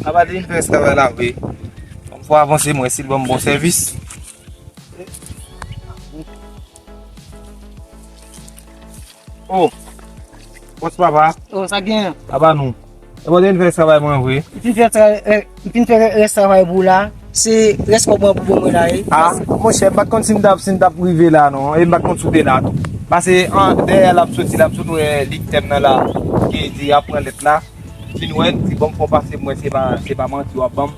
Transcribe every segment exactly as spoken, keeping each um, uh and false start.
Papa te vin fè travay la vre. Fò m fè avanse mwen si l ban m bon sèvis. Oh, bòs papa. Oh, sa gen? Papa nou. E bon, te vin fè travay mwen vre. M fin fè tra- eh, m fin fè rès travay pou ou la. Se rès kòb mwen pou bon mwen la, wi. Ah, monchè, m pa t konn si m t ap, si m t ap rive la, non. E m pa t konn si w te la, tou. Pase, an, dèyè l ap soti, l ap sot wè lik tèm nan la. Ki di ap pran lèt la. Fin wè, di bon, fò pase mwen, se pa, se pa manti w ap ban m.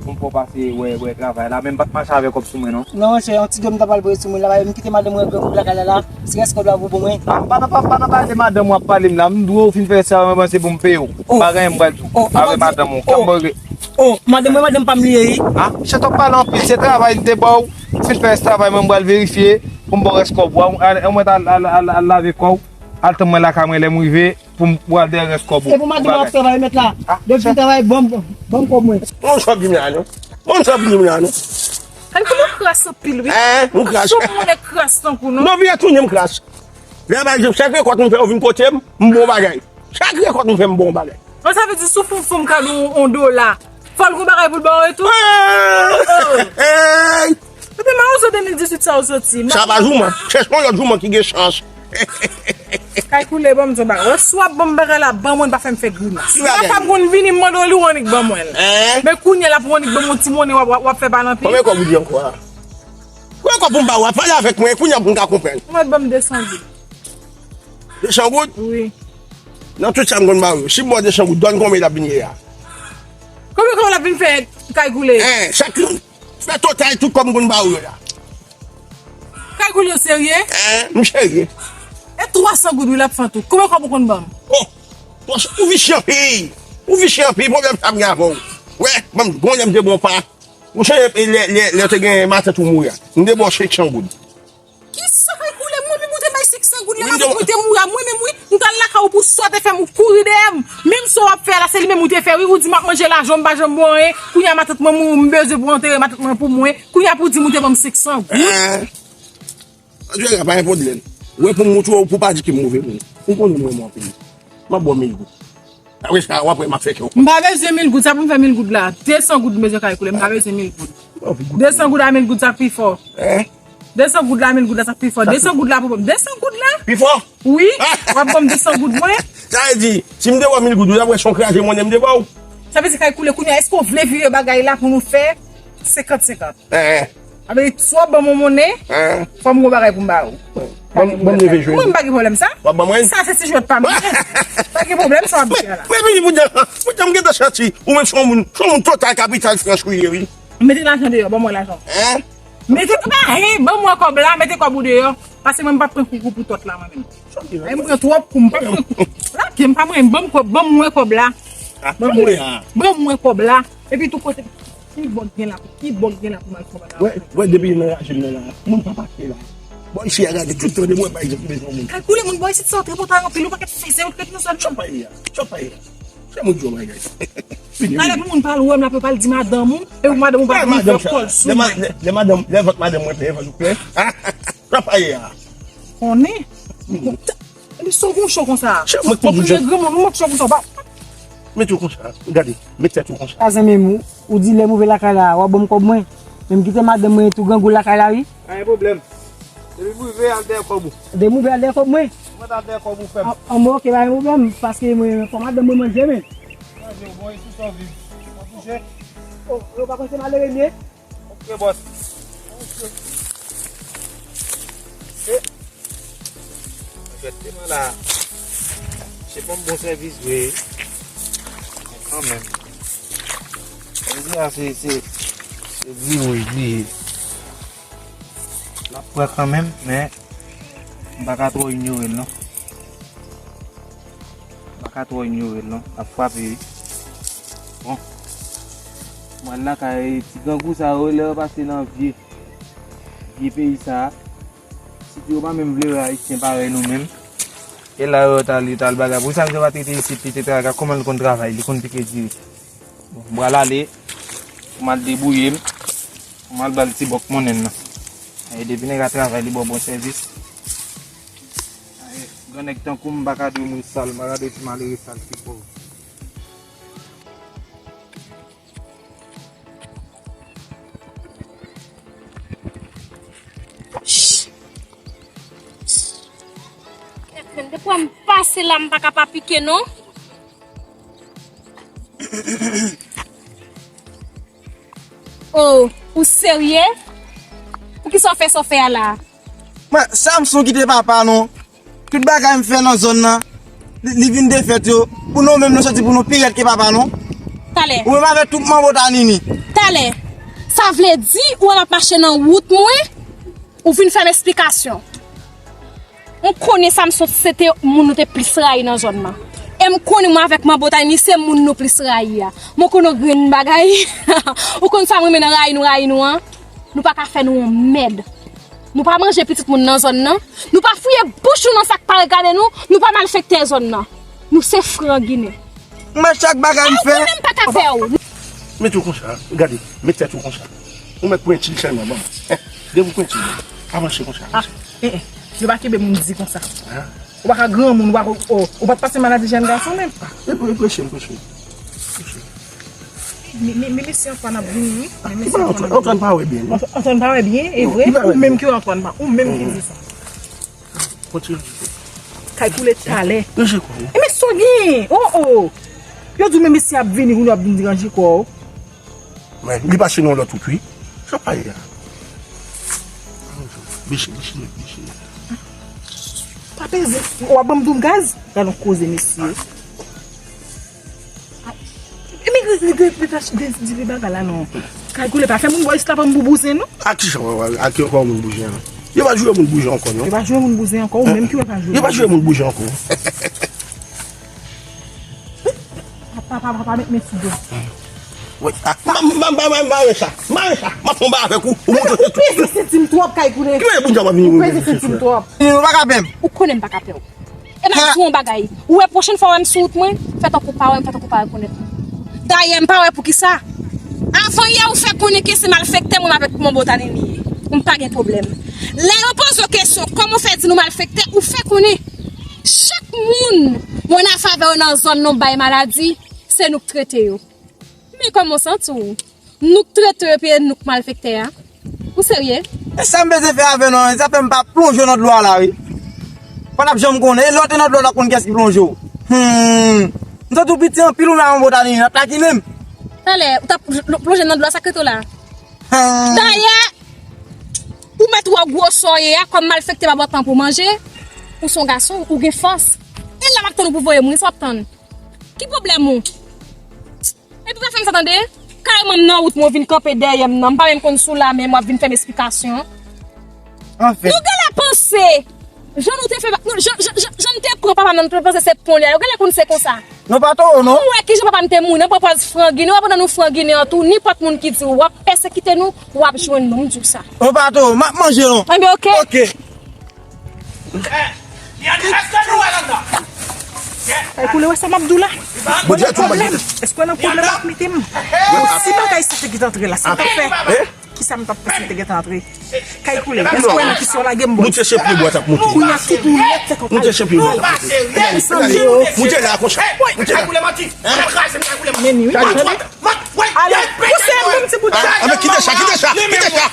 Pou m fè w pase wè, wè travay la, men m pa t mache avè kòb sou mwen, non. Non, monchè, yon ti dlo m ta pral voye sou moun la, m kite madanm mwen grangou lakay la la, se rès kòb la pou bon mwen. Ah, pa nan, pa, pa nan pale madanm w ap pale m la, m dwe w fin fè sa, mwen panse pou m peye w. Oh. Pa gen anyen m pral di w. Oh, avè madanm ou, oh, kòm mwen. Oh, madanm mwen, madanm pa m li ye, wi. Ah, chèt w ap pale anpil, se travay m te ba w, fin fè travay mwen, m pral verifye, pou m ba w rès kòb ou, a, a, mwen al, al, al, al lave kò w, al tann mwen lakay mwen lè m rive. Pou m pral dèyè rès kòb ou. E pou madanm w ap travay mèt la. Ah, depi fin travay, ban m, ban m kòb mwen. Mwen sa vini la, non. Mwen sa vini la, non. Ay, kòman kras anpil, wi. Hein, mwen kras. Sou moun e kras tankou, non. Non, vin tounen m kras. Lè bay chak rekòt m fè, ou vin kote m, m bon bagay. Chak rekòt m fè, m bon bagay. Bon, sa vle di, sou fon fon m ka di w on dola. Fò l gon bagay pou l ba w tou. Hey! Depi mawozo de mil dizuit sa ou soti. Sa pa jouman. Chèche yon lòt jouman ki gen chans. Kay koule, ban m di w bagay. Wè, si w ap ban m bagay la, ban mwen, pa fè m fè grimas. Ki bagay? Lè fam konn vini, m mande w li, w annik ban mwen l. Hein? Men kounye a la pou w annik ban m yon ti monnen, w ap, w ap, w ap fè pale anpil. Konbyen kòb ou di ankò a? Konbyen kòb pou m ba ou a? Pale avèk mwen, kounye a pou m ka konprann. Mwen ban m de san goud. De san goud? Wi. Nan tout sa m konn ba ou yo. Si m ba w de san goud, dòlè konbyen l ap vin ye a? Konbyen kòb l ap vin fè, Kay koule? Hein, chak Fè totay tout kòb m konn ba ou yo la. Kay koule, w serye? Hein, m serye. E twa san goud wi l ap fè an tou. Konbyen kòb ou konn ban m? Oh, twa san, ou visye anpil. Ou visye anpil, pwoblèm sa m gen avè w. Wè, ban m, gon lè m te ba w pa. Ou sonje lè, lè, lè w te gen matant ou mouri a. M te ba w senk san goud. Kisa Kay koule? Mwen menm ou te bay senk san goud la, matant mwen te mouri a, mwen menm wi, m t al lakay ou pou sa w te fè m, ou kouri dèyè m. Menm sa w ap fè a la, se li menm ou te fè wi, ou di m ap manje lajan w, m pa janm ba w anyen, kounye a matant mwen mouri, m bezwen pou antere matant mwen pou mwen, kounye a pou w di m ou te ban m senk san goud. Anjela, pa gen pwoblèm. Wè pou m moutre w, pou w pa di ke m move moun. Ou konnen m renmen w anpil. M ap ba w mil goud. Apre sa, w ap wè m ap fè kè w kontan. M pa bezwen mil goud, sa pou m fè mil goud la. De san goud m bezwen Kay koule, m pa bezwen mil goud. De san goud a mil goud, sa k pi fò. Hein? De san goud la, mil goud la, sa k pi fò. De san goud la pou mwen. De san goud la? Pi fò? Wi. W ap ban m de san goud mwen? Sa vle di, si m te ba w mil goud, w t ap wè se yon kraze monnen m te ba w. Sa vle di Kay koule, kounye a, èske w vle vire bagay la pou nou fè senkant senkant? Hein. Sa vle di, si w ap ban m yon monnen, fò m gon bagay pou m ba ou. Ban m, ban m leve jwe. Mwen, m pa gen pwoblèm sa. W ap ban mwen? Sa se ti jwèt pa m. Pa gen pwoblèm sa w ap di a la. Men, men, men, poutan, poutan m gentan santi, ou menm se yon moun, se yon moun total kapital finans ou ye, wi. Mete lajan deyò, ban mwen lajan. Hein? Mete, pa, hey, ban mwen kòb la, mete kòb ou deyò. Paske mwen, m p ap pran koukou pou tòt la, mwen menm. Ay, m pran twòp kou, m p ap pran kou. Lage m pa mwen, ban m kòb, ban mwen kòb la. Ban mwen, ban mwen kòb la. Epi tou kote, ki bò k gen la, ki bò k gen la pou m al fè bagay? Wè, wè, depi nan raje m nan la, moun pa pase la. Bò isit a gade tout tan de mwen, pa egzanp, bezwen moun. Kay koule moun bò isit sa, tripotay anpil, ou pa ket fese, ou ket nou sòt. Chòp pa ye a, chòp pa ye a. Se moun di yon bagay. Talè pou moun pa al wè m la, pou pa al di madanm ou, epi madanm ou pa vin fè kòl sou mwen. Lè madanm, lè vant madanm mwen plen, vant ou plen. Chòp pa ye a. Konnen. Epi sa w gon cho konsa? Mwen toujou cho. Granmoun, ou mank cho konsa, w pa. Mete w konsa, gade, mete tèt ou konsa. A zanmi m, ou di lè m rive lakay la, w ap ban m kòb mwen. Men m kite madanm mwen tou grangou lakay la, wi. Pa gen pwoblèm. Depi m rive, al dèyè kòb ou. Depi m rive, al dèyè kòb mwen. Mwen t al dèyè kòb ou, frè m. An, an, bon, ok, pa gen pwoblèm, paske mwen, fò madanm mwen manje, men. Manje, w bon, e sou sa w viv. W ap bouje. Oh, yo pa panse malere m ye? Ok, bòs. Ok. Egzakteman la. Se pa yon bon sèvis vre. Men kanmenm. Jodi a se, se, se di wi, di. L ap pran kanmenm, men m pa ka twò inyore l non. M pa ka twò inyore l non. L ap frape wi. Bon. Mwen lakay ti grangou sa yo, lè yo pase nan vye, vye peyi sa a. Site yo pa menm vle wè Ayisyen parèy nou menm. E la yo t al, yo t al bagay. Pou sa misye pa t rete isit, li te travay. Gad kòman l konn travay, li konn pike diri. Bon, m pral ale, pou m al debouye m, pou m al ba l ti bòk monnen nan. E depi nèg la travay, li ba w bon sèvis. Grannèg tankou m, m pa ka dwe moun sal, m pa ka dwe ti malere sal, ti pòv. Depi w wè m pase la, m pa ka pa pike, non. Oh, ou serye? Poukisa w fè sa w fè a la? Mwen, Samson kite papa, non. Tout bagay m fè nan zòn nan, li, li vin defèt yo. Pou nou menm, nou soti pou nou pi rèd ke papa, non. Talè. Ou menm avèk tout manbo Tanini. Talè. Sa vle di, ou wè m ap mache nan wout mwen, ou vin fè m esplikasyon. M konnen Samson se te moun nou te plis rayi nan zòn nan. E m konnen mwen avèk manbo Tanini se moun nou plis rayi a. Mwen konnen yon grenn bagay. Ou konn sa m renmen nan rayi nou, rayi nou an? Nou pa ka fè nou yon mèd. Nou pa manje pitit moun nan zòn nan. Nou pa fouye bouch nou nan sa k pa regade nou. Nou pa malfektè zòn nan. Nou se franginen. Mwen chak bagay m fè. Ou menm pa ka fè w. Mete w konsa, gade, mete tèt ou konsa. Ou mèt pwenti l sèlman, ban m. Depi w pwenti l, avanse konsa, avanse. Eh, eh, yo pa kenbe moun di konsa. Ou pa ka granmoun, ou pa, ou, ou pa t pase maladi jèn gason menm. E, e, preche m, preche m. Preche m. Men, men, men mesye Antwan ap vini, wi. Men mesye Antwan ap vini. Antwan pa wè byen, non. Antwan pa wè byen, e vre. Ou menm ki wè Antwan pa, ou menm ki di sa. Kontinye. Kay koule talè. Ranje kò w. E men sa w gen? Oh, oh. Yo di w men mesye ap vini, kounye a w ap vin di ranje kò w. Men, li pase nan lòt wout, wi. Sa pa ye a. Bese, bese, bese. Pa peze. W ap ban m di w gaz? Gad yon koze, mesye. E men, di bagay la non. Kay koule, pa fè moun bò isit la pran m pou bouzen, non. A ki sa, a ki ankò moun bouzen an? Yo pa jwe moun bouzen ankò, non. Yo pa jwe moun bouzen ankò, ou menm ki wè pa jwe. Yo pa jwe moun bouzen ankò. Papa, papa, papa, met men sou do. Wi, a, ma, ma, ma, ma, mare sa, mare sa, m ap anba avèk ou, ou montre tout. Ou peze senti m twòp, Kay koule. Ki mwen moun sa pa vini. Ou peze senti m twòp. Ou pa ka pè m. Ou konnen m pa ka pè w. E m ap di w yon bagay. Ou wè pwochèn fwa w wè m sou wout mwen, fè tankou w pa wè m, fè tankou w pa rekonèt mwen. Dayè, m pa wè poukisa. Avan yè, ou fè konnen ke se malfektè mwen avèk manbo Tanini ye. M pa gen pwoblèm. Lè yo poze w kesyon, kòman w fè di nou malfektè, ou fè konnen chak moun mwen nan favè yo nan zòn nan bay maladi, se nou k trete yo. Men kòman w santi w? Nou k trete yo epi e nou k malfektè a? Ou serye? E sa m bezwen fè avè nou an, sa fè m pa plonje nan dlo a la, wi. Fò n ap janm konnen, e lè w te nan dlo a, w t ap konn kiyès ki plonje w. Hmm. M santi w piti anpil, ou menm avè manbo Tanini, n ap takinen m. Talè, ou t ap pl-, plonje nan dlo a, sa k rete w la? Hmm. Dayè, ou mèt wè gwosè w ye a, kòm malfektè pa ba w tan pou manje, ou se yon gason, ou gen fòs. E la m ap tann ou pou voye moun, sa w ap tann? Ki pwoblèm ou? Epi pa fè m sa tande. Kareman m nan wout mwen, w vin kanpe dèyè m nan. M pa menm konn si w la menm, w ap vin fè m esplikasyon. Anfen. Nou genlè panse, jan nou te fè, nou, jan, jan, jan, jan n te pran papa m nan, nou te panse se pon li a. Yo genlè konn se konsa. Nou pa towo, non. Ou wè kijan papa m te mouri, nan pran pòz franginen, w ap nan nou franginen an tou, nenpòt moun ki di w w ap pèsekite nou, w ap jwenn nou, m di w sa. Nou pa towo, m ap manje, non. Enben, oke. Oke. Èske nou wè ladan? Kay koule, wè sa m ap di w la? Bondye tou mwen. Èske w nan pwoblèm ap mete m? Bon, si bagay sa te gentan antre la, sa m t ap fè? Kisa m t ap fè si l te gentan antre? Kay koule, èske w wè nan kisa w lage m, bòs? Moute se pye bwa t ap moute. Kounye a tout moun nèt fè kòkay. Moute se pye bwa t ap moute. Moute la konsa. Moute la. Kay koule manti. Kay koule manti. Men wi, tande. Ale, pouse m pou m ti bout. A, men kite sa, kite sa, kite sa.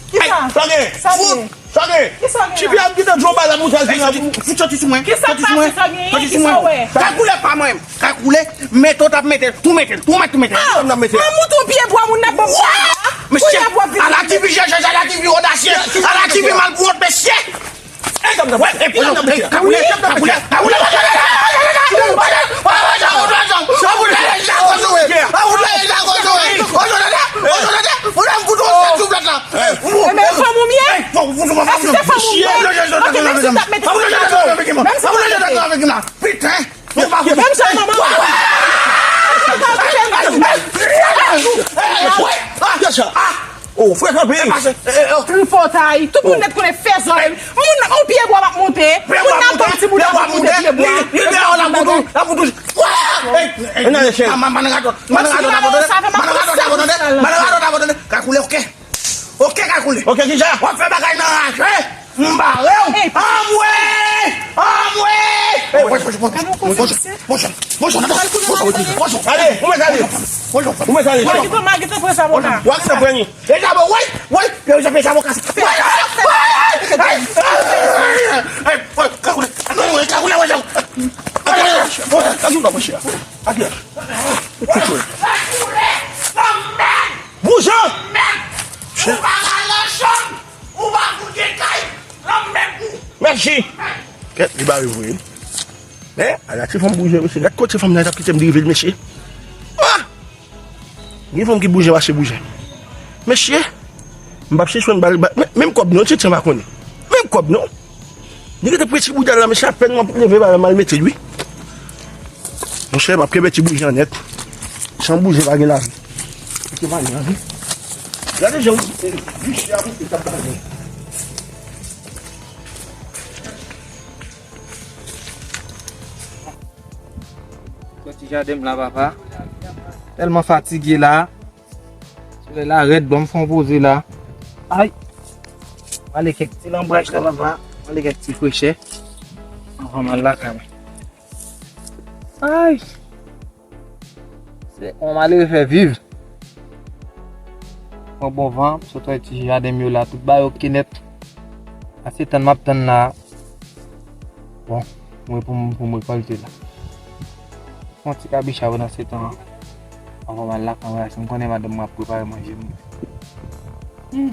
Kisa? Sa gen. Sa gen. Sa gen. Kisa gen? Tifi ap kite dlo bay la pou sa gen. Fout soti sou mwen. Kisa pase, sa gen? Soti sou mwen. Kisa w wè? Kay koule pa mwen. Kay koule, mete w t ap mete l, tou mete l, tou mete, tou mete l. Mwen moute yon pye bwa moun nan ban m sa. Mesye, ala tifi jèjèj, ala tifi odasye, ala tifi malpwòt, mesye. Wè, epi, e, kakoulè, kakoulè, kakoulè. Ebyen, fanm ou m ye? A, si se fanm ou m ye, ok, menm si w t ap mete, menm si w t ap mete. Piten. Menm jan manman. Oh, frè kanpe. Tripotay. Tout moun nèt konnen fè zòrèy. Moun nan, yon pye bwa m ap monte. Moun nan tonbe ti bout la, m ap monte pye bwa. Li dèyè w la pou tou. La pou tou. Manangato. Manangato, abandone. Manangato, abandone. Manangato, abandone. Kakoulè, oke. Oke, kakoulè. Oke, kisa? W ap fè bagay nan raje. M bare w. Anmwe! Anmwe! Monchè, monchè, monchè, monchè, monchè, ale, ou mèt ale. Ou mèt ale. Ou mèt ale. Wè, wè, wè, wè, wè, wè, kakoulè. Kakoulè. Ou pa mouche a. Ake a. Ou kouche. Boujan! Ou pa al nan chanm, ou pa fout gen kay, lanmèd ou. Mèsi. Kèt, li bare vre. Men, ala ti fanm bouje, mesye. Gad kote fanm nan t ap kite m rive l, mesye. Ah! Gen fanm ki bouje, mache bouje. Mesye, m p ap chèche jwenn bal, bal, men, menm kòb non, ti tan pa konnen. Menm kòb non. Li rete presi bouda la, mesye, apèn m ap leve bal la, m al mete l, wi. Monchè, m ap kenbe ti bouje an nèt. San bouje, pa gen lavi. Mesye, pa gen lavi. Gade jan visye a, visye k ap bagay. Soti jaden m la, papa. Tèlman fatige la. Solèy la rèd, ban m fè yon poze la. Ay! M ale kèk ti lanbraj la, papa. M ale kèk ti frechè. Anvan m al lakay mwen. Ay! Se yon malere fè viv. Pran bon van, sot wè ti jaden m yo la, tout bagay oke nèt. Ase tann m ap tann la. Bon, mwen pou m, pou m rekòlte la. Fè yon ti kabicha pandan se tan an. Anvan m al lakay mwen, paske m konnen madanm mwen ap prepare manje m. Hmm.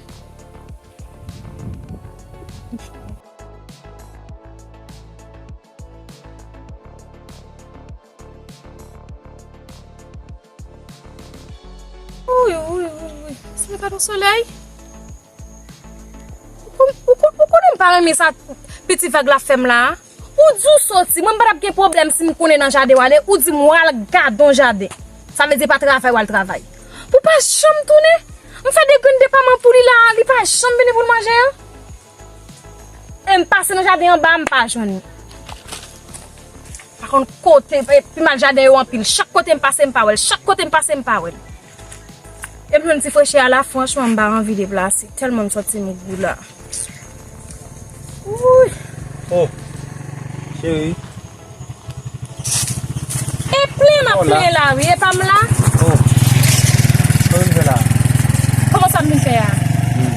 Wi, wi, wi, wi. Se pa ton solèy. Ou, ou, ou, ou konnen m pa renmen sa piti vag la fè m la a? Ou di w soti, mwen m pa t ap gen pwoblèm si m konnen nan jaden w ale, ou di m w al gade yon jaden. Sa vle di pa travay w al travay. Pou pa janm tounen. M fè de grenn depaman pou li la a, li pa janm vini pou l manje an. E m pase nan jaden anba a, m pa jwenn li. Pa konn kote, e pi mal jaden yo anpil. Chak kote m pase, m pa wè l. Chak kote m pase, m pa wè l. E m jwenn ti frechè a la, franchman, m pa anvi deplase. Tèlman m santi m gou la. Wouy! Oh, cheri. E plen m ap plen la, wi. E pa m la. Oh. Sa w vin fè la? Kòman sa m vin fè a? Hmm.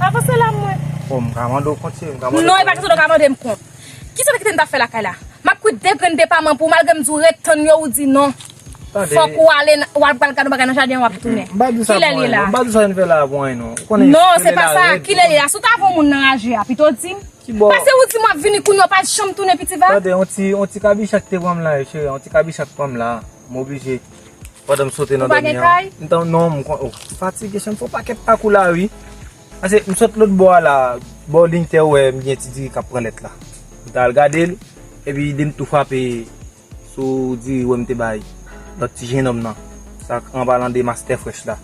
Avanse la, mwen. Oh, m ka mande w kont, cheri, m ka mande w kont. Non, e pa kesyon de w ka mande m kont. Kisa w te kite m t ap fè lakay la? M ap kwit de grenn depaman pou w, malgre m di w ret tann yo, ou di non. Tande. Fòk ou ale, w al pral gade yon bagay nan jaden an, w ap tounen. M pa di sa pou anyen, non. M pa di sa vin fè la pou anyen, non. Ou konnen. Non, se pa sa. Kilè li la? Si w ta vin yon moun nan raje a, pito w di m. Ki bò? Paske ou di m w ap vini kounye a, w pa janm tounen, piti va. Tande, yon ti, yon ti kabicha k te pran m la, cheri, yon ti kabicha k pran m la. M oblije. Pandan m sote nan dòmi an. Ou pa gen kay? M tan-, non, m kon-, oh, m fatige, cheri, m fè yon pakèt pakou la, wi. Paske m sot lòt bò a la, bò liy tè ou wè m gen ti diri k ap pran lèt la. M t al gade l, epi de m tou frape sou diri wè m te bay lòt ti jennonm nan. Sa, an palan de Master Fresh la.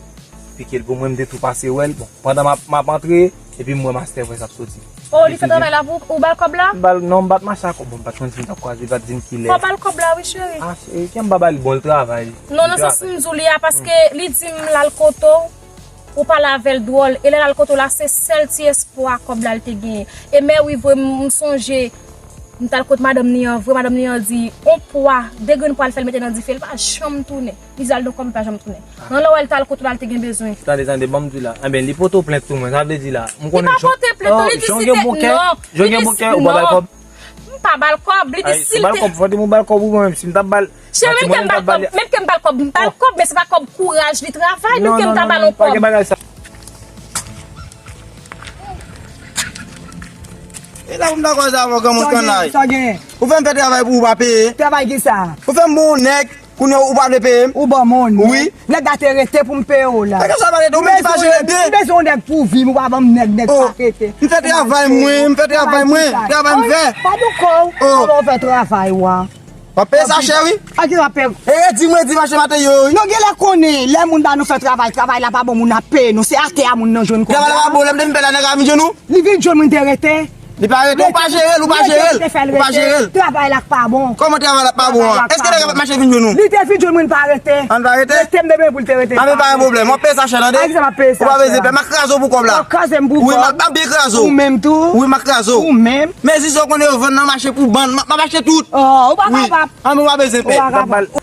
Pike l pou mwen, m te tou pase wè l. Bon, pandan m ap, m ap antre, epi m wè Master Fresh ap soti. Oh, li fè travay la pou ou, ou ba l kòb la? M ba l, non, m pa t mache ak kòb, bon, m pa t konn si m t ap kwaze, li pa t di m kilè. Fò w ba l kòb la, wi, cheri. Ah, cheri, kè m pa ba l, bon, l travay. Non, nan sans m di w li a, paske li di m l al kote w, ou pale avè l dwòl, e lè l al kote w la, se sèl ti espwa kòb la l te genyen. E mè wi, vre, m, m sonje, m t al kot madanm ni an, vre, madanm ni an di, on pwa, de grenn pwa l fè l mete nan dife, l pa janm tounen. Li di al nan kòm li pa janm tounen. Nan lè w wè l t al kote l al te gen bezwen. Tande, tande, ban m di w la. Enben, li pote w plent tou mwen. Sa vle di la, m konnen jan. Li pa pote plent, non, li di si te, non. Jan gen bouke, ou pa ba l kòb? M pa ba l kòb, li di si l te. Ay, si ba l kòb, fò di m ou ba l kòb ou mwen menm, si m t ap ba l. Cheri, menm ke m ba l kòb, menm ke m ba l kòb, m ba l kòb, men se pa kòb kouraj li travay, menm ke m ta ba l yon kòb. Non, non, non, non, pa gen bagay sa. E la pou m ta koze avè w, granmoun kannay. Sa gen? Ou fè m fè travay pou ou pa peye. Travay ki sa? Ou fè m bon nèg, kounye a ou pa vle peye m. Ou ban m yon nèg? Wi. Nèg la te rete pou m peye w la. Nèg sa pa rete, ou menm pa jere byen. M bezwen yon nèg pou vi m, ou pa ban m nèg, nèg sa rete. M fè travay mwen, m fè travay mwen, travay m fè. Pa douko w, kòman w fè travay ou a? W ap peye sa chè wi. A ki w ap peye? E redi mwen di mache maten yo wi. Nou genlè konnen, lè moun ba nou fè travay, travay la pa bon, moun ap peye nou. Se atè a moun nan jwenn kòb la. Travay la pa bon, lè m te vin fè la, nèg la vin jwenn ou? Li vin jwenn mwen te rete. Li pa rete, ou pa jere l, ou pa jere l. Ou pa jere l. Travay la k pa bon. Kòman travay la pa bon an? Èske nèg la pa t mache vin jwenn ou? Li te vin jwenn mwen, pa rete. An pa rete? Rete m te bezwen pou l te rete. An pa gen pwoblèm, w ap peye sa chè tande. A ki sa m ap peye sa chè? Ou pa bezwen pè, m ap kraze w pou kòb la. W ap kraze m pou kòb. Wi, m ap, m ap byen kraze w. Ou menm tou? Wi, m ap kraze w. Ou menm? Men zizo konnen yo vann nan mache pou bann, m ap, m ap achte tout. Oh, ou pa kapab. An nou pa bezwen pè.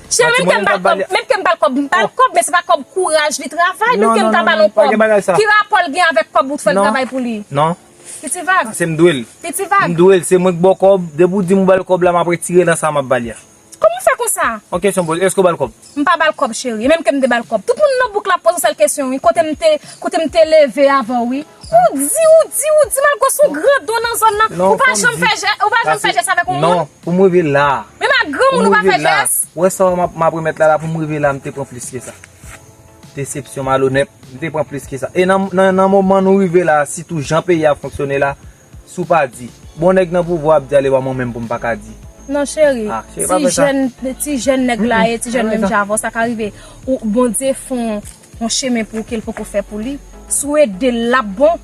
Cheri, menm ke m ba l kòb, menm ke m ba l kòb, m ba l kòb, men se pa kòb kouraj li travay, menm ke m ta ba l yon kòb. Ki rapò l gen avèk kòb ou t fè l travay pou li? Non. Piti vag. Se m dwe l. Piti vag. M dwe l, se mwen k ba w kòb, depi w di m ou ba l kòb la, m ap retire nan sa m ap ba li a. Kòman w fè Sa. Yon kesyon m poze, èske w ba l kòb? M pa ba l kòb, cheri. E menm ke m te ba l kòb. Tout moun nan bouk la poze yon sèl kesyon, wi. Kote m te, kote m te leve avè w, wi. Ou di, ou di, ou di, malgre se yon grandon nan zòn nan. Ou pa janm fè jès, ou pa janm fè jès avèk yon moun. Non, pou m rive la. Menm ak granmoun ou pa fè jès. Ou wè sa m ap, m ap remèt la, la, pou m rive la, m te pran plis ke sa. Desepsyon malonèt, m te pran plis ke sa. E nan, nan, nan moman nou rive la, sitou jan peyi a fonksyone la, si w pa di, bon, nèg nan pouvwa ap di ale ba mwen menm pou m pa ka di. Non, cheri, ti jèn, ti jèn nèg la ye, ti jèn menm jan avè w, sa ka rive. Ou, Bondye fè yon, yon chemen pou ou ke l poko fè pou li. Si w ede l, l ap bon.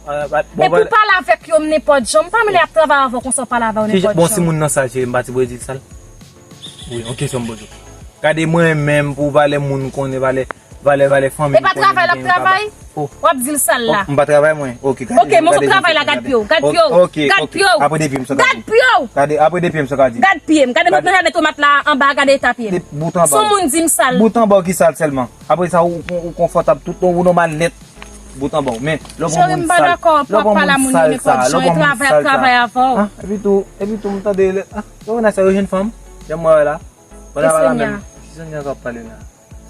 E pou pale avèk yo, m nenpòt jan, m pa menm lè y ap travay avè w konsa w pale avè yo nenpòt jan. Bon, si moun nan sal, cheri, m pa ti pou yo di l sal. Wi, yon kesyon m poze w. Gade mwen menm pou valè moun konnen, valè, valè, valè fanmi. E pa travay l ap travay? W ap di l sal la. M pa travay mwen. Ok, gade. Ok, montre travay la, gade pye w, gade pye w. Ok, gade pye w. Apre de pye m sa ka di. Gade pye w. Gade, apre de pye m sa ka di. Gade pye m. Gade mwen nan jaden tomat la anba, gade eta pye m. Bout anba. Son moun di m sal. Bout anba w ki sal sèlman. Apre sa, ou, ou, ou konfòtab tout, ou nòmal nèt. Bout anba w. Men, lè w pran moun sal, lè w pran moun sal sa, lè w pran moun sal sa. Cheri, m pa dakò pou ap pale a moun yo nenpòt jan. E travay ap travay avè w. Ah, epi tou, epi tou, m tande, ah, yo wè nan sa yo jwenn fanm. Jan m wè la. Ki Sonia? Ki Sonia k ap pale la?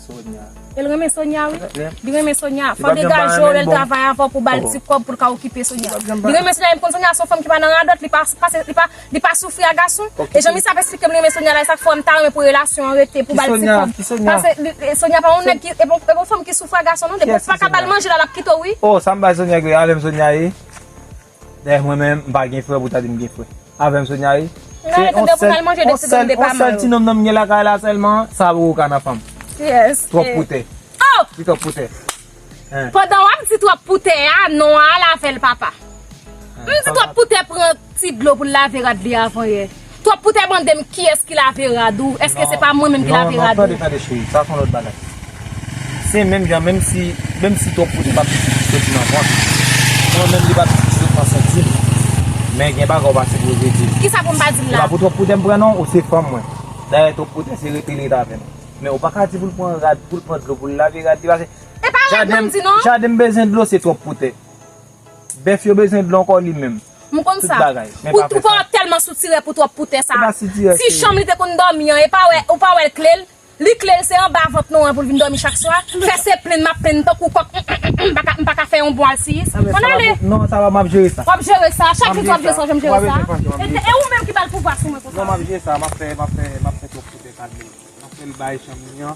Sonia. E l renmen Sonia, wi. Li renmen Sonia. Fò w degaje w, lè l travay avè w pou w ba l ti kòb pou l ka okipe Sonia. Li renmen Sonia, e m konn Sonia se yon fanm ki pa nan radòt, li pa pase, li pa, li pa soufri a gason. E jan misye ap esplike m li renmen Sonia la, e sa k fè m ta renmen pou relasyon an rete, pou ba l ti kòb. Pase, li, e Sonia pa yon nèg ki, e bon, e bon fanm ki soufri a gason, non, depi w pa ka ba l manje la, l ap kite w, wi. Oh, sa m bay Sonia, gwe, avè m Sonia ye. Dayè mwen menm, m pa gen frè pou ta di m gen frè. Avè m Sonia ye. Se yon sèl, yon sèl, yon sèl ti nonm nan m gen lakay la sèlman, sa poko ka nan fanm. Twòp poutè. Oh! Li twòp poutè. Pandan w ap di twòp poutè a, non a al avè l papa. M di twòp poutè pran ti dlo pou l lave rad li avan yè. Twòp poutè mande m kiyès ki lave rad ou, èske se pa mwen menm ki lave rad ou? Non, non, tande, tande, cheri, sa se yon lòt bagay. Se menm jan, menm si, menm si twòp poutè pa piti ki soti nan vant, mwen menm li pa piti ki soti nan santim, men gen bagay ou pa sipoze di. Kisa pou m pa di l la? Se pa pou twòp poutè m pran non, ou se fanm mwen. Dayè twòp poutè se rete l ret avè m. Men ou pa ka di pou l pran rad, pou l pran dlo, pou l lave rad li, pase. E pa rad non m di non. Jaden m bezwen dlo, se twòp poutè. Bèf yo bezwen dlo ankò li menm. M konn sa. Ou, ou pa tèlman sitirè pou twòp poutè sa. Ti chanm li te konn dòmi an, e pa wè, ou pa wè l kle l? Li kle l, se anba vant nou an pou l vin dòmi chak swa. Fè se plenn, m ap plenn tankou kòk. M pa ka, m pa ka fè yon bon alsiyis. Ann ale. Non, sa va, m ap jere sa. W ap jere sa. Chak jou w ap jere sa, w ap janm jere sa. E, e ou menm ki ba l pouvwa sou mwen konsa. Non, m ap jere sa, m ap fè, m ap fè, m ap fè twòp poutè kalme. M ap fè l bay chanm li an.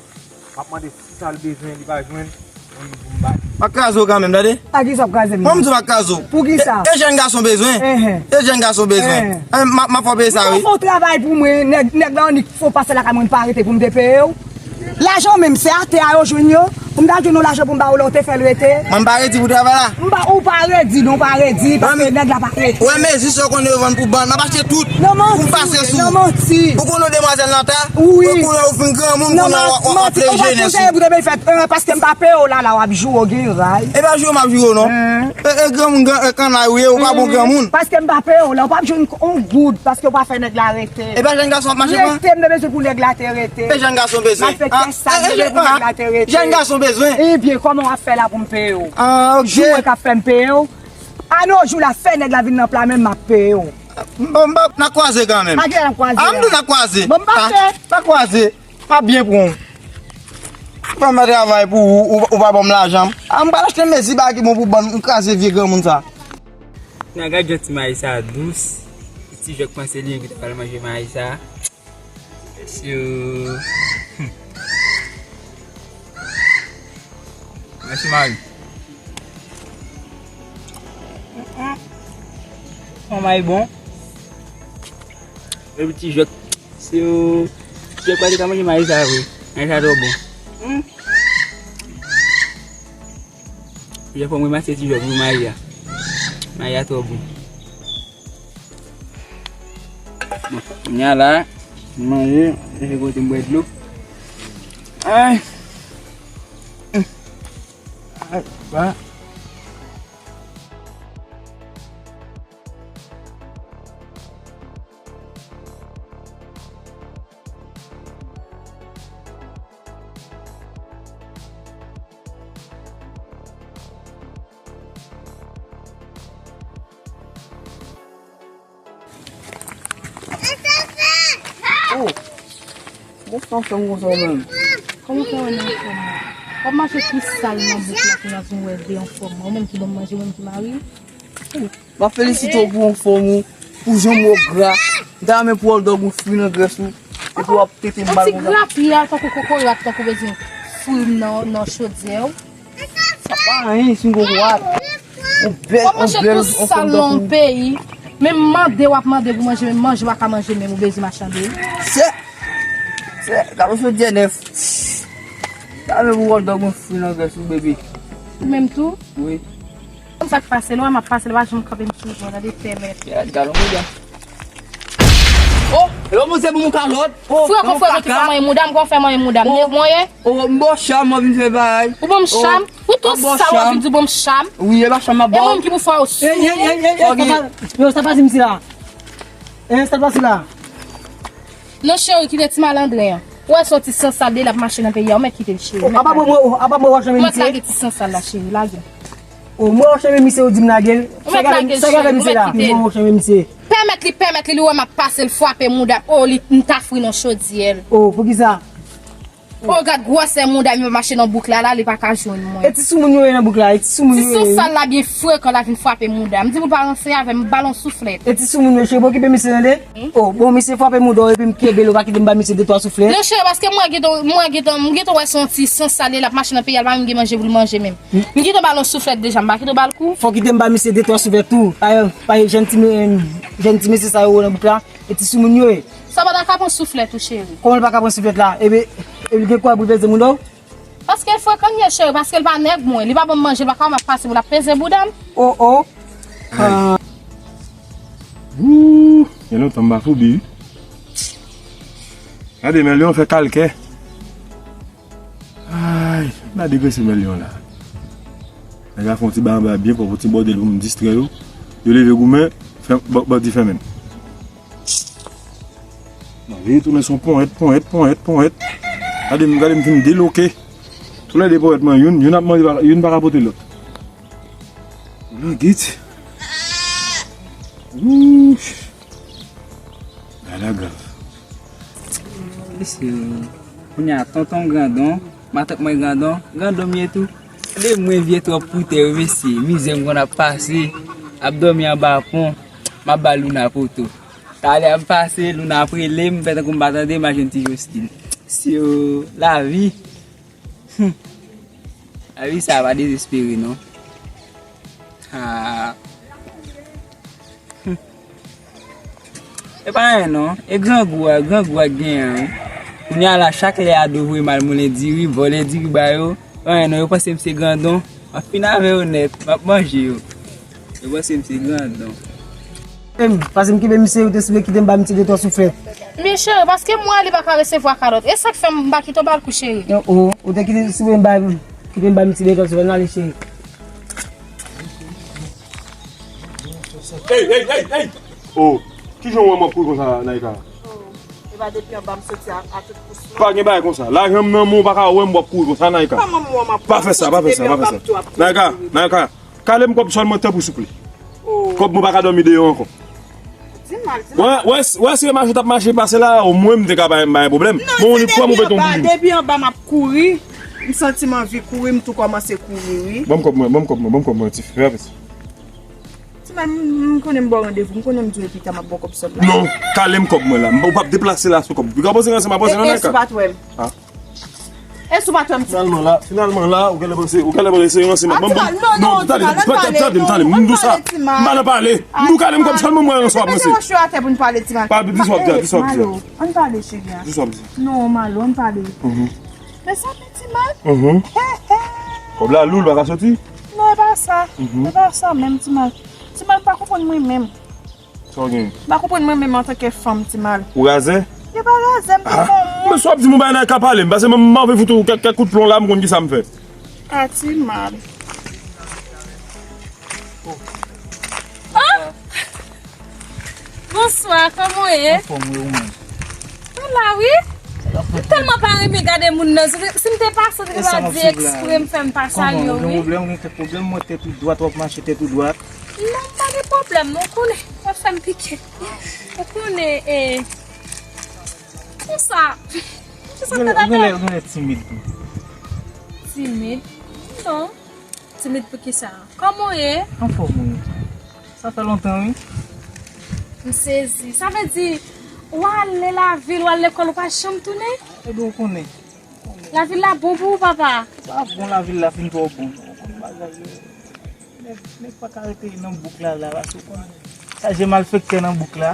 M ap mande si sa l bezwen, li pa jwenn, mwen pou m ba li. M ap kraze w kanmenm, tande. A kisa w ap kraze m? Mwen, m di w m ap kraze w. Pou kisa? E, e jèn gason bezwen. Enhen. E jèn gason bezwen. Enhen. E, m ap, m ap fè w peye sa, wi. Ou fè yon travay pou mwen, nèg, nèg la annik fè w pase lakay mwen, m pa rete pou m te peye w. Lajan w menm, se atè a yo jwenn yo. Pou m ta jwenn yon lajan pou m ba w la, ou te fè l rete. Mwen, m pa redi pou travay la. M pa, ou pa redi, non, ou pa redi, paske nèg la pa redi. Ou wè mezi sa w konnen yo vann pou bann, m ap achte tout. Pou m pase sou. Nan manti. Ou konnen demwazèl nan ta? Wi. Ou konnen ou fin granmoun, konnen w ap, w ap, w ap pleye jenès ou. Ou pa konn sa pou te bay fèt, eh, paske m pa peye w la, la w ap joure w, gen ray. E pa joure m ap joure w, non. E, e granmoun, gran, e kannay ou ye, ou pa bon granmoun. Paske m pa peye w la, ou p ap jwenn yon goud, paske w pa fè nèg la rete. E pa jèn gason ap mache pran? Rete, m te bezwen pou nèg la te rete. E jèn gason bezwen. M ap fè tès sa, m te bezwen pou nèg la te rete. Jèn gason bezwen. Ebyen, kòman w ap fè la pou m peye w? Ah, ok. Jou mwen k ap fè m peye w. A non, jou la, fè nèg la vin nan pla men m, m ap peye w. Bon, bon, n a kwaze kanmenm. A kilè n ap kwaze la? A, m di n a kwaze. Bon, m pa fè. N a kwaze. M ap byen pran w. Fè m travay pou ou, ou, ou pa ban m lajan. A, m pral achte mezi bagay ki bon pou bann, m kraze vye granmoun sa. N a gad jan ti mayi sa dous. Ti jwèt panse li menm ki ta pral manje mayi sa. Sou. Mèsi, mari. Manman e bon. Epi ti jwèt. Sou. Ti jwèt pa te ka manje mari sa vre. Mari sa twò bon. Jè fò mwen mase ti jwèt pou mari a. Mari a twò bon. Bon, kounye a la, m manje, m kote m bwè dlo. Ay! Ay, ba. Oh. Bon, sa w fè m konsa ou menm? Kòman fè w nan fòm? W ap mache pi sal nan bouk la, kounye a vin wè de anfòm. Ou menm ki ban m manje, ou menm ki mari m. M ap felisite w pou anfòm ou, pou janm ou gra. M ta renmen pou w al dòg yon fri nan grès ou, epi w ap tete m bal konsa. Yon ti gra pye a tankou kokorat, tankou bezwen fri m nan, nan chodyè w. Sa pa anyen, si m kokorat. Yon bèl, yon bèl, yon fòm tankou. Peyi. Men m mande, w ap mande pou manje, men manje w pa ka manje menm, ou bezwen machande. Se, se, gade yon chodyè nèf. Sa menm pou w al dòg yon fri nan grès ou, bebe. Ou menm tou? Wi. Konn sa k pase, lè w wè m ap pase, lè w pa janm kanpe m sou zon, tande pèmèt. Gad, gad, gad. Oh, e pa montre pou mwen kalòt. Oh, frè, kon frè ki fè manyen mouda m, kon fè manyen mouda m. Nèg mwen ye. Oh, m ba w cham, mwen vin fè bagay. Ou ban m cham? Ou tou sa w ap vin di w ban m cham? Wi, e pa cham m ap ba w. E mwen ki pou fè w sou. Ey, ey, ey, ey, ey, sa pa, yo, sa pa di m sila. Eh, sa pa sila. Non, cheri, kite ti malandren an. Ou wè soti san sal de l ap mache nan peyi a, ou mèt kite l, cheri. Apa mwen, apa mwen w ap chanmen misye? Ou mèt lage ti san sal la, cheri, lage. O, mwen w ap chanmen misye, ou di m lage l. Ou mèt lage l, cheri, ou mèt kite l. Mwen w ap chanmen misye. Pèmèt li, pèmèt li, li wè m ap pase l frape mouda m. O, li, m ta fri nan chodyè l. O, poukisa? O, gad gwosè mouda m, li pa mache nan bouk la, la, li pa ka jwenn mwen. E ti soumoun yo ye nan bouk la, e ti soumoun yo ye. Ti san sal la byen frekan, la vin frape mouda m. M di pou l pa ranse avè m, m ba l yon souflèt. E ti soumoun yo, cheri, pa okipe misye tande. O, bon, misye frape mouda w epi m kenbe l, ou pa kite m ba misye de twa souflèt? Non, cheri, paske mwen gentan, mwen gentan, m gentan wè se yon ti san sal li ye, l ap mache nan peyi a, l pa menm gen manje pou l manje menm. M gentan ba l yon souflèt deja, m pa kite w ba l kou. Fò w kite m ba misye de twa souflèt tou. Pa, pa jèn ti, jèn ti mesye sa yo nan bouk la, e ti soumoun yo ye. Sa pa ta ka pran souflèt ou, cheri? Kòman l pa ka pran souflèt la? Epi, epi l gen kouraj pou l peze mouda w? Paske l frekan l ye, cheri, paske l pa nèg mwen, li pa ban m manje, l pa ka wè m ap pase pou l ap peze bouda m. O, o. Ay. Wouy, gen lontan m pa foubi, wi. Gade men lyon fè kalkè. Ay, m ta degrese men lyon la. Nèg la fè yon ti bay anba byen pwòp, yon ti bòdèl pou m distrè yo. Yo leve goumen, fè, bandi fèmen m. Nan veye tounen son ponyèt, ponyèt, ponyèt, ponyèt. Gade m, gade m fin deloke. Toulède ponyèt mwen, youn, youn ap manje, youn pa ka pote lòt. Nan git. Wouch. Gade la grav. Mesye, kounye a tonton grandon, matant mwen grandon, grandon m ye tou. Gade mwen vye twòp pou tè wi mesye, mizè m konn ap pase, ap dòmi anba pon, m ap ba Luna poto. Talè a m pase, Luna ap rele m, fè tankou m pa tande, m al jwenn ti Jostin. Syo, lavi. Hmm. Lavi sa a pa dezespere non. Ah. Hmm. E pa anyen non. E grangou a, grangou a k genyen an wi. Kounye a la, chak lè ado voye m al moulen diri, vòlè diri ba yo. E pa anyen non, yo panse m se grandon. M ap fin avè yo nèt, m ap manje yo. Yo panse m se grandon. Em, pase m kenbe misye, ou te sipoze kite m ba misye de twa souflèt. Men cheri, paske m wè li pa ka resevwa kalòt. E sa k fè m pa kite w ba l kou, cheri. O, o, ou te kite, sipoze m ba, kite m ba misye de twa souflèt. N ale, cheri. Ey, ey, ey, ey! O, kijan w wè m ap kouri konsa, Naïka? E pa depi anba m soti a, a tout pous mwen. Pa gen bagay konsa. Lajan m nan men w, ou pa ka wè m w ap kouri konsa, Naïka. Kòman m wè w m ap kouri? Pa fè sa, pa fè sa, pa fè sa. Naïka, Naïka, kale m kòb sèlman tanpri souple. O. Kòb mwen pa ka dòmi deyò ankò. Di mal, di mal. Wè, wè, wè si mache t ap mache pase la, omwen m te ka bay, bay pwoblèm. Non, se depi anba, depi anba m ap kouri. M santi m anvi kouri, m tou kòmanse kouri, wi. Ban m kòb mwen, ban m kòb mwen, ban m kòb mwen, ti frè. Ti mal, m, m konnen m ba w randevou, m konnen m di w epi ta m ap ba w kòb sòt la. Non, kale m kòb mwen la. M, ou p ap deplase la sou kòb. Ou ka poze ranse, m a poze nan Naïka. E si w pa t wè m? Ah. E si w pa t wè m, ti. Finalman la, finalman la, ou genlè panse, ou genlè panse se ranse m ap ban m. Non, non, non, tande, tande, tande, tande, m di w sa. M pa nan pale. M di w kale m kòb sèlman, m wè ranse w ap ranse. Mete wòch yo atè pou n pale, ti mal. Di sa w ap di a, di sa w ap di a. Malo, ann pale, cheri a. Di sa w ap di. Non, Malo, ann pale. Mezanmi, ti mal. Kòb la lou, l pa ka soti. Non, e pa sa. E pa sa menm, ti mal. Ti mal, m pa konprann mwen menm. Sa w gen? M pa konprann mwen menm antanke fanm, ti mal. Ou razè? Yo pa razè m, ti fanm. Men sa w ap di m, ou bay nan ka pale m, paske mwen m anvi fout ou kèk, kèk kout plon la, m konn kisa m fè. Ah, ti mal. Ah! Bonswa, kòman w ye? Anfòm wi, ou menm? Mwen la wi. M tèlman pa renmen gade moun nan. Si, si m te pase, ou te ka di eksprè m fè m pa salye w wi. Ou gen pwoblèm, ou gen kèk pwoblèm, mwen tèt ou dwat, w ap mache tèt ou dwat. Non, m pa gen pwoblèm non, ou konnen w ap fè m pike. Ou konnen, e, konsa. Ou genlè, ou genlè, ou genlè timid tou. Timid? Non. Timid pou kisa? Kòman w ye? Anfòm, wi. Sa fè lontan, wi. M sezi. Sa vle di, w ale lavil, w al lekòl, ou pa janm tounen? Ebyen, ou konnen. Lavil la bon pou ou, papa? Pa bon, lavil la fin twò bon. Ou konn bagay yo. Nèg, nèg pa ka rete nan bouk la, la, paske ou konn chaje malfektè nan bouk la.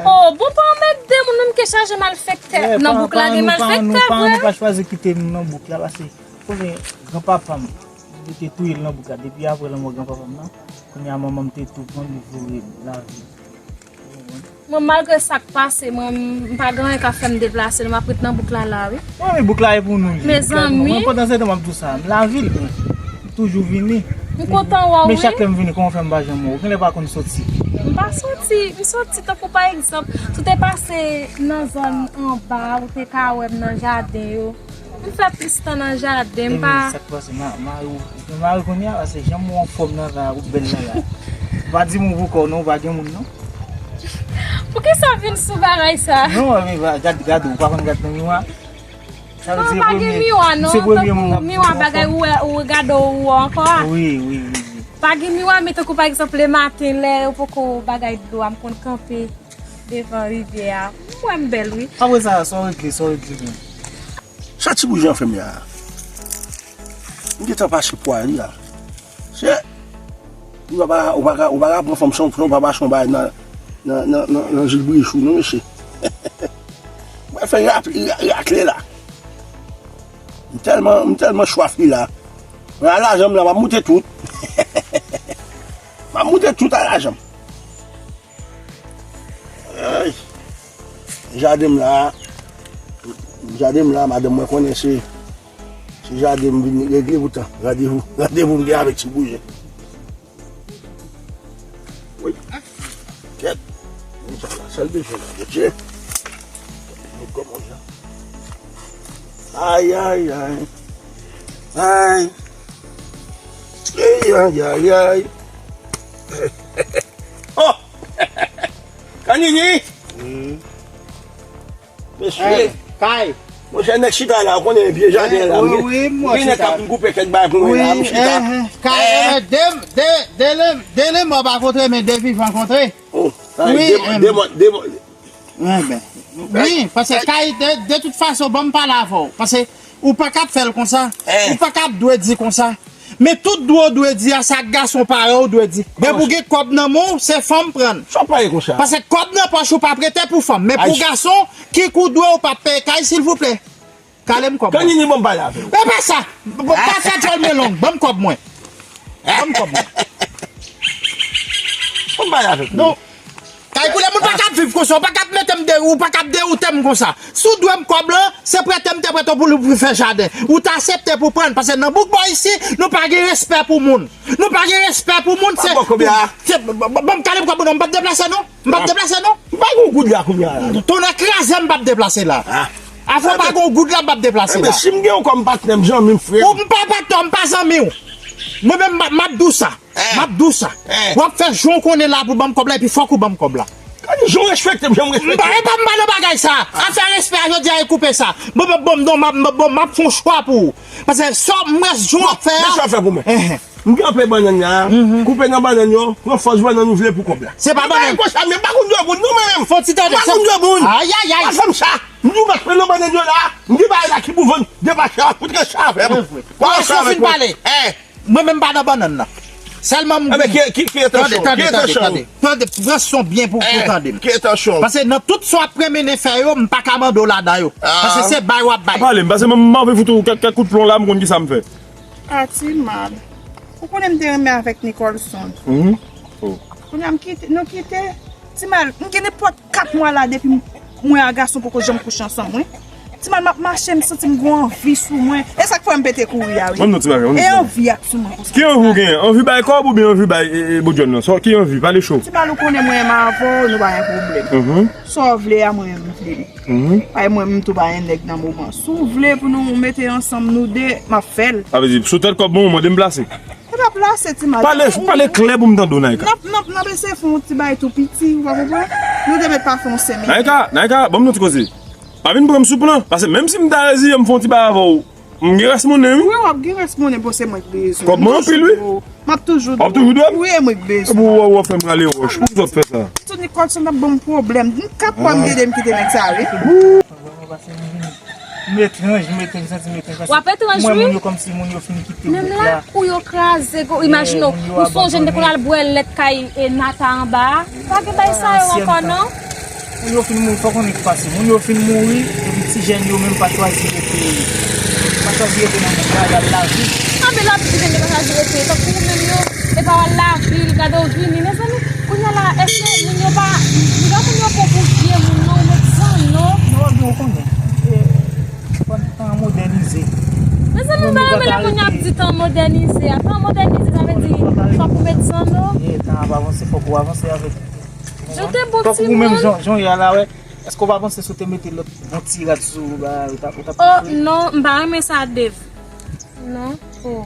Oh, bon, pa anmède moun, menm ke chaje malfektè nan bouk la, gen malfektè vre. Paran nou pa chwazi kite m nan bouk la, paske konnen granpapa m, yo te touye l nan bouk la. Depi apre lanmò granpapa m nan, kounye a manman m te tou pran li voye l lavi. Mwen, malgre sa k pase, mwen, m pa gen anyen k ap fè m deplase, non, m ap ret nan bouk la la, wi. Mwen, men bouk la e pou nou li. Mezanmi. Mwen, pandan se tan, m ap di w sa, m lavil, mwen. M toujou vini. M kontan wè w, wi. Men chak lè m vini, kòman w fè m pa janm wè w? Ou genlè pa konn soti. M pa soti, m soti tankou pa egzanp, si w te pase nan zòn anba, ou te ka wè m nan jaden yo. M fè plis tan nan jaden, m pa. Sa k pase, ma-, mari w, ou gen mari kounye a, paske jan m wè w anfòm nan la, ou bèl nan la. Pa di m ou pou kò w non, ou pa gen moun non. Poukisa w vin sou bagay sa? Non, men gad, gad ou, ou pa konn gad nan miwa? Sa vle di se premye, se premye moun. Non, pa gen miwa non, tankou miwa bagay ou wè, ou gade w ou wè ankò a. Wi, wi, wi, wi. Pa gen miwa, men tankou pa egzanp lematen, lè ou poko bagay dlo a, m konn kanpe devan rivyè a. M wè m bèl, wi. Apre sa, sa w regle, sa w regle menm? Sa Ti Boujan fè m la? M gentan pase pwa li la. Se, ou pa ka, ou pa ka, ou pa ka pran fanm san, san w pa mache yon bagay nan, nan, nan, nan, nan Jilbrichou, non, mesye. Mwen fè rak-, ra-, rakle la. M tèlman, m tèlman chwaf li la. Mwen a lajan m la, m ap moute tout. M ap moute tout a lajan m. Ay. Jaden m la, jaden m la, madanm mwen konnen se, se jaden m vin regle poutan. Randevou, randevou m gen avèk Ti Boujen. Wi. Kèt. Sa la, sa l bezwen la, Bondye. Nou kòmanse. Ay, ay, ay. Ay. Ay, ay, ay, ay. Oh! Kanini! Mesye. Kay. Monchè, nèg chita la, ou konnen vye jaden la. Wi, wi, m wè chita. Gen nèg k ap vin koupe kèk bagay pou mwen la, m chita. Kay, de, de, de, de, de lenmò pa kontre, men de vivan kontre. Oh, kay, wi, de, de mò, de mò. Wi, paske kay, de, de tout fason, ban m pale avè w. Paske ou pa ka ap fè l konsa. Ou pa ka ap dwe di konsa. Men tout dwa w dwe di a, sa gason parèy ou dwe di. Depi w gen kòb nan men w, se fanm pran l. Sa w pale konsa? Paske kòb nan pòch ou p ap rete pou fanm. Men pou gason, ki kou dwe ou p ap peye kay, silvouplè? Kale m kòb mwen. Kanini, ban m pale avè w. E pa sa! Pa fè djòl men long. Ban m kòb mwen. Ban m kòb mwen. Ban m pale avè w. Non. Kay koulè moun pa ka ap viv konsa, ou pa ka ap mete m de, ou pa ka ap dewoute m konsa. Si w dwe m kòb lan, se prete m te prete w pou l pou fè jaden. Ou t aksepte pou pran l, paske nan bouk bò isi, nou pa gen respè pou moun. Nou pa gen respè pou moun, se, se, ban m kale m kòb mwen non, m p ap deplase non. M p ap deplase non. M pa gen yon goud la kounye a la. Tonnè kraze m p ap deplase la. Afè w pa gen yon goud la m p ap deplase la. Ebyen, si m gen yon kòm patnè m, zanmi m, frè m. Ou m pa patnè w, m pa zanmi w. Mwen menm, m ap, m ap di w sa. M ap di w sa. W ap fè jan w konnen la pou ban m kòb la, epi fòk ou ban m kòb la. Gade jan w respekte m, jan m respekte w. M pa, e pa m pa nan bagay sa. Afè respè a, jodi a, e koupe sa. Bon, bon, bon, non, m ap, bon, m ap fè yon chwa pou ou. Paske sa, m wè jan w ap fè a. Men sa w fè pou mwen. M gen anpe bannann la. Koupe nan bannann yo, pran fòs bannann ou vle pou kòb la. Se pa bannann. Konsa, men m pa konn dwe moun, non, mwen menm. Fò ti tande. M pa konn dwe moun. Ayayay. Pa fè m sa. M di w m ap pran nan bannann yo la. M gen bagay la ki pou vann. Depache a, foutre sa avè m. Pou aswè avèk mwen. Mwen menm pa nan bannann nan. Sèlman m. Enben, ki, ki, ki entansyon? Tande, tande, tande, tande. Tande, pran son byen pou, pou tande m. Ki entansyon? Paske nan tout sa w ap renmen fè yo, m pa ka mande w ladan yo. Paske se bay w ap bay. Pa pale m, paske mwen m anvi fout ou kèk, kèk kout plon la, m konn kisa m fè. A, ti mal. Ou konnen m te renmen avèk Nicolson. Kounye a m kite, nou kite. Ti mal, m gen nenpòt kat mwa la depi m, mwen a gason poko janm kouche ansanm, wi. Ti mal, m ap mache, m santi m gon anvi sou mwen. E sa k fè m pete kouri a, wi. Ban m non, ti mal, ban m non. E anvi a k sou mwen konsa. Ki anvi w genyen? Anvi bay kòb oubyen anvi bay, e, e, bodjòn nan? Sa, ki anvi? Pale cho. Ti mal, ou konnen mwen renmen avè w, nou pa gen pwoblèm. Sa w vle a, mwen menm m vle li. Paske mwen menm tou pa gen nèg nan moman. Si w vle pou nou mete ansanm nou de, m ap fè l. Sa vle di, sou tèt kòb mwen, ou mande m plase? E pa plase, ti mal. Pale, pale klè pou m tande w, Naïka. N ap, n ap, n ap eseye fè yon ti bagay tou piti, ou pa konprann? Nou te mèt pa fè yon senk minit. Naïka, Naïka, ban m yon ti koze. Pa vin pran m sou plan. Paske menm si m ta reziye m fè yon ti bagay avè w, m gen rès monnen, wi. Wi, w ap gen rès monnen, bon, se mwen k bezwen. Kòb mwen anpil, wi. M ap toujou dwe w. W ap toujou dwe m? Wi, e mwen k bezwen. Epi w, w ap fè m rale wòch. Poukisa w ap fè sa? Tony Colson ap ban m pwoblèm. M kat fwa m gede m kite nèg sa, wi. M etranj, m etranj, m santi m etranj. W ap etranj, wi. Mwen, moun yo kòmsi moun yo fin kite bouk la. Menm lakou yo kraze, imajine w, ou sonje m te konn al bwè lèt kay e Nata anba a. Pa gen bay sa yo ankò, non. Moun yo fin mouri, fò konnen ki pase. Moun yo fin mouri, epi ti jèn yo menm pa chwazi rete, pa chwazi rete nan bouk la, y al lavil. Anpil, anpil ti jèn yo pa chwazi rete, tankou ou menm yo, epa w al lavil, gade w vini. Mezanmi, kounye a la, èske moun yo pa, m pa moun yo pran pou vye moun, non, ou met zanno. Non, non, ou konnen. E, tan an modènize. Mezanmi, m pa renmen lè moun yo ap di tan an modènize a. Tan an modènize, sa vle di, fòk ou met zanno. E, tan ap avanse, fòk ou avanse avèk. Yo te bon timoun. Tankou ou menm, jan, jan w ye a la, wè. Èske w pa panse si w te mete lòt bon ti rad sou ou la, ou t ap, ou t ap... Oh, non, m pa renmen sa, Dave. Non, oh.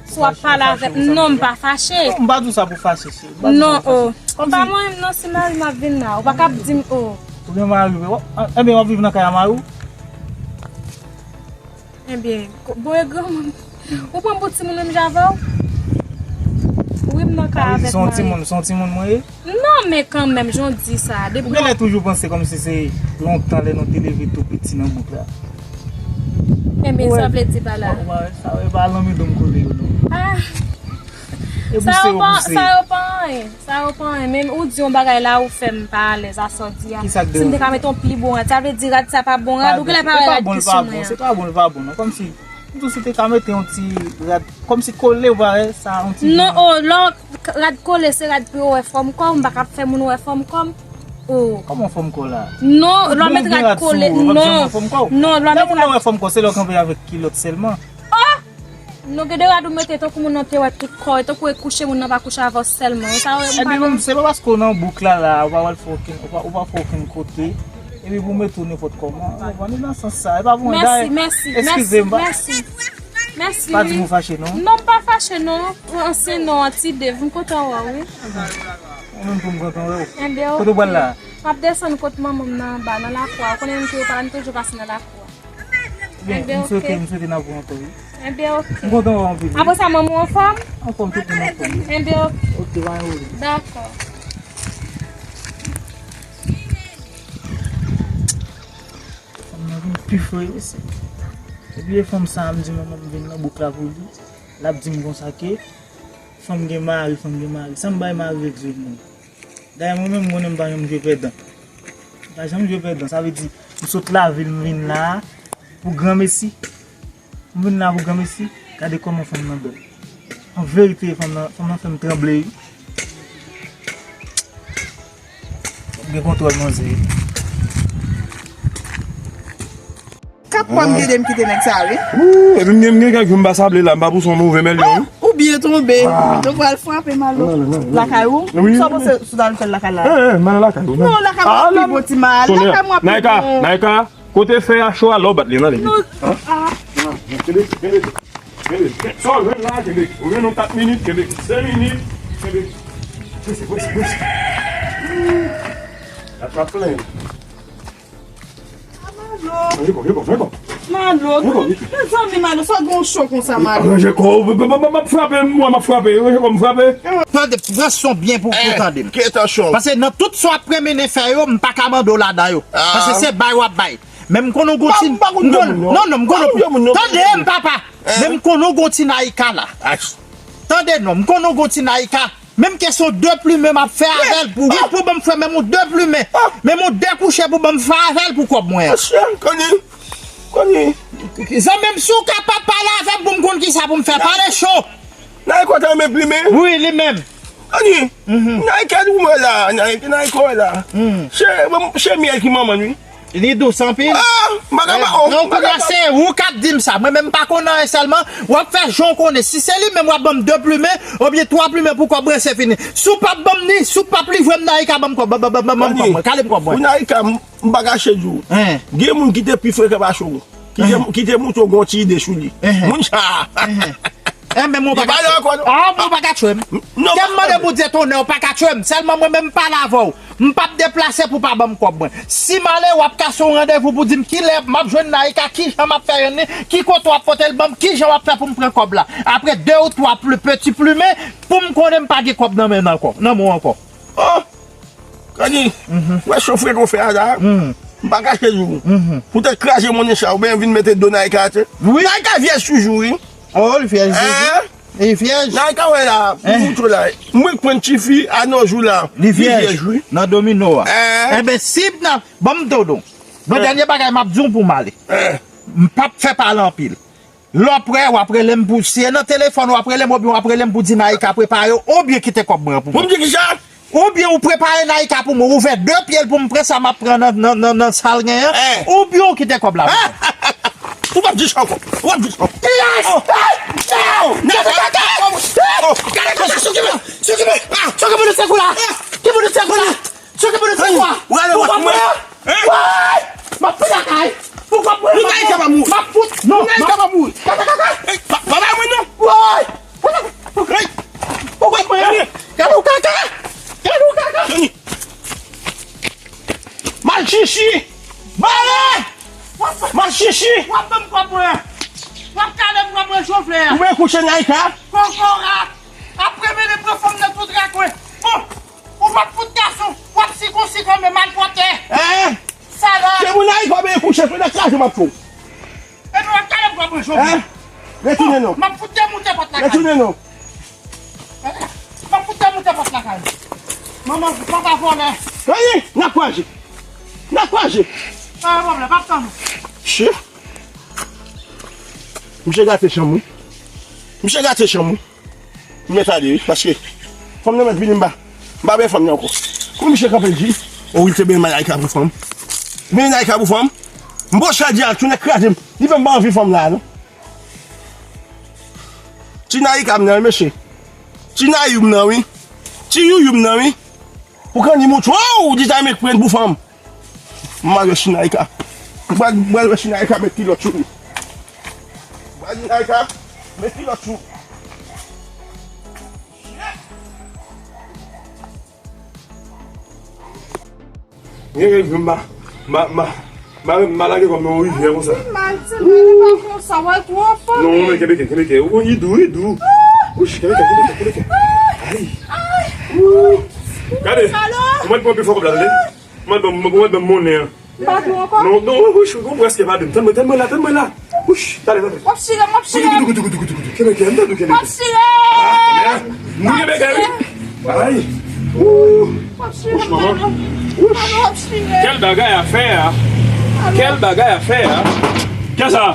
Si w ap pale avè m, non, m pa fache. Non, m pa di w sa pou fache, cheri. M pa di w sa pou fache. Non, oh. M pa mwen menm, non, si mari m ap vin la. Ou pa ka ap di m, oh. Ou gen mari, wi. Ebyen, w ap viv nan kay a mari w? Ebyen, ko-, bon, e granmoun. Ou pran pou timoun menm jan avè w? Wi, m nan kay avèk mari. Se yon timoun, se yon timoun mwen ye? Non, men kanmenm, jan w di sa, depi... Ou genlè toujou panse kòmsi se lontan lè nou te leve tou piti nan bouk la. Enben, sa w vle di pa la? Ou pa wè sa, e pa lanmidon m kote yo non. Ah. E bouse yo bouse. Sa yo pa anyen. Sa yo pa anyen. Men ou di yon bagay la, ou fè m pa alèz a sa w di a. Kisa k deranje w? Si m te ka mete yon pli bon rad, sa vle di rad sa pa bon rad, ou genlè pa wè rad ki sou mwen an. Se pa bon, li pa bon, li pa bon non. Kòmsi, m tou si te ka mete yon ti rad, kòmsi kole, ou pa wè sa, yon ti jan. Non, oh, lò, rad kole, se rad pou yo wè fòm kò w, m pa ka fè moun wè fòm kò m. Oh. Kòman fòm kò w la? Non, lò met rad kole, non. Non, lò met rad. Lè moun nan wè fòm kò w, se lè w kanpe avèk kilòt sèlman. Oh! Non, gen de rad ou mete tankou moun nan te wè tout kò, e tankou e kouche moun nan pa kouche avè w sèlman. Sa wè, m pa... Ebyen, menm, se pa paske w nan bouk la, la, ou pa pral fè okenn, ou pa, ou pa fè okenn kote, epi pou w mete w nenpòt kòman. Ou konprann? Li nan sans sa. E pa pou mwen, dayè, mèsi, mèsi, eskize m, mèsi, mèsi. Pa di m ou fache, non. Non, m pa fache, non. Ansyen non an, Ti Dave, m kontan wè w, wi. Mwen menm tou, m kontan wè w. Enben, oke. Kote w pral la? M ap desann kot manman m nan anba, nan lakou a. Ou konnen m toujou pa, m toujou pase nan lakou a. Enben, m swete, m swete n ap wè ankò, wi. Enben, oke. M kontan wè w anpil, wi. Apre sa, manman w anfòm? Anfòm, tout moun anfòm. Enben, oke. Oke, pa gen pwoblèm. Dakò. Fanm nan vin pi fre, mesye. Epi e fanm sa a, m di manman m vin nan bouk la pou li. L ap di m konsa ke fanm gen mari, fanm gen mari. Sa m bay mari egzòt mwen. Dayè, mwen menm, m konnen m pa janm jwe pèdan. M pa janm jwe pèdan. Sa vle di, m sot lavil, m vin la a pou granmesi. M vin la pou granmesi. Gade kòman fanm nan bèl. An verite, fanm nan, fanm nan fè m tranble, wi. Gen kontwòl manzè. Kat fwa m gede m kite nèg sa, wi. Wou, epi m gen, m gen kèk jou m pa sable la, m pa pou son move mèlyon, wi. Ou byen tonbe. Nou pral frape Malo. Lakay ou? Wi. Sa w panse sou ta al fè l lakay la? Eh, eh, m al lakay ou, non. Non, lakay mwen pi bon ti mal. Lakay mwen pi bon. Naika, Naika, kote fè a cho a, lè w bat li, nan li. Non. Kenbe, kenbe, kenbe. Sa w jwenn la, kenbe. Ou jwenn yon kat minit, kenbe. Senk minit, kenbe. Prese, prese, prese. La t ap plen. Malo. Ranje kò w, ranje kò w, ranje kò w. Malo, mezanmi, Malo, sa w gen yon cho konsa, Malo? Ranje kò w, m ap frape, m ap frape, ranje kò w, m frape. Tande, pran son byen pou, pou tande m. Paske nan tout sa w ap renmen fè yo, m pa ka mande w ladan yo. Paske se bay w ap bay. Men m konnen w gon ti, m konnen, non, non, m konnen w. Tande m, papa. Men m konnen w gon ti Naika la. Tande non, m konnen w gon ti Naika. Menm kesyon de plumen m ap fè avè l pou, wi, pou ban m fè menm yon de plumen. Menm yon de kouche pou ban m fè avè l pou kòb mwen an. Monchè, Koni, Koni. Zanmi m, si w kapab pale avè m pou m konn kisa pou m fè. Pale cho. Naika ta renmen plimen? Wi, li menm. Koni, Naika di w wè la, Naika, Naika wè la. Se, se myèl ki manman l, wi. Li dous anpil. Ah, m pa ka ba w. Non, kounye a se ou k ap di m sa. Mwen menm m pa konn anyen sèlman. W ap fè jan w konnen. Si se li menm w ap ban m de plimen, oubyen twa plimen pou kòb mwen se fini. Si w p ap ban m ni, si w p ap livre m, Naika ban m kòb, ban, ban, ban, ban, ban m kòb mwen. Kale m kòb mwen. Pou Naika, m, m pa kache di w. Gen moun ki te pi frekan pase w. Ki te, ki te montre w gen yon ti ide sou li. Moun sa. Enben, mwen pa ka tchwe m. Ah, mwen pa ka tchwe m. Kè m mande Bondye tonè, ou pa ka tchwe m. Sèlman mwen menm m pale avè w. M p ap deplase pou w pa ban m kòb mwen. Si m ale, w ap kase yon randevou pou di m kilè m ap jwenn Naïka, kijan m ap fè jwenn li, ki kote w ap pote l ban m, kijan w ap fè pou m pran kòb la. Apre de ou twa pli peti plimen, pou m konnen m pa gen kòb nan men l ankò, nan men w ankò. Oh! Kadi, wè cho frekan w fè a la, m pa kache di w. Poutèt kraze monnen sa, oubyen vin mete do Naïka atè. Naïka vyèj toujou, wi. Oh, li vyèj toujou. Li vyèj. Naïka wè la, pou moutre la. Mwen k pran tifi a nòjou la. Li vyèj, wi. Nan domino a. Enben, si m nan, ban m di w non. Bon, dènye bagay m ap di w pou m ale. M p ap fè pale anpil. Lè w prè, w ap rele m pou, si e nan telefòn w ap rele m, oubyen w ap rele m pou di Naïka prepare w, oubyen kite kòb mwen an pou mwen. Pou m di kisa? Oubyen ou prepare Naïka pou mwen, ouvè de pye l pou m pran sa m ap pran nan, nan, nan, nan sa l genyen an, oubyen ou kite kòb la pou mwen. Ou p ap di sa ankò. Ou p ap di sa ankò. Yes! Oh! Oh! Gade sa, sou ki moun, sou ki moun, sou ki moun de sekou la. Ki moun de sekou la. Sou ki moun de sekou la. Ou gade w ap mwen. Woy! M ap fout lakay. Pou kòb mwen. Pou Naïka pa mouri. M ap fout. Non, pou Naïka pa mouri. Kaka, kaka. Ey, pa, pa bay mwen non. Woy! Pou kòb mwen. Gade w kaka. Gade w kaka. Mal chichi. Bale. Mal chichi. W ap ban m kòb mwen. W ap kale m kòb mwen, choflè. Ou vle kouche Naïka? Kokorat. Apre mele pran fanm nan tout rakwen. Bon. Ou p ap fout gason, w ap sikonsi kanmenm, malpwòpte. Hein? Salòp. Se moun Ayiti w ap veye kouche, se nan kraze m ap fè w. Epi w ap kale m pran mwen jodi. Hein? Retounen non. M ap fout demoute pòt lakay. Retounen non. M ap fout demoute pòt lakay. Manman, papa vòlè. Anyen, n ap kwaze. N ap kwaze. Pa gen pwoblèm, p ap tann ou. Chè. Misye gate chanm wi. Misye gate chanm wi. M mèt ale wi, paske fanm nan mèt vini m pa, m pa benyen fanm nan ankò. Kou misye kanpe l di, o wi, l te benyen Naïka pou fanm. Benyen Naïka pou fanm. M poko di al, tounen kraze m. Li fè m pa anvi fanm la non. Ti Naïka m nan wi, mesye. Ti Nayou m nan wi. Ti Youyou m nan wi. Ou kanni mouch, o, ou di sa m pran pou fanm. M al wè si Naïka. M pral, m pral wè si Naïka met kilòt sou li. M pral di Naïka met kilòt sou. Gen, gen, ma, ma, ma, ma, ma lage kòm nan yon rivyè konsa. Ou mal, ti mal, pa konsa, wè, twò fò. Non, men kenbe kè, kenbe kè. Ou, li dou, li dou. Wouch, kenbe kè, kenbe kè, kenbe kè. Ay. Ay. Ou. Gade. Ou mèt pran pi fò kòb la, tande. Ou mèt ban m, ou mèt ban m monnen an. Pa dou ankò? Non, non, wouch, ou prèske pa dou. Tann mwen, tann mwen la, tann mwen la. Wouch, tande, tande. W ap chire, w ap chire. Gudu, gudu, gudu, gudu, gudu. Kenbe kè, m tande w kenbe kè. W ap chire. Ah, mèd. Nou kenbe kè, wi. Ay. Wouch, manman. Wouch. Kèl bagay a fè a. Kèl bagay a fè a. Kè sa?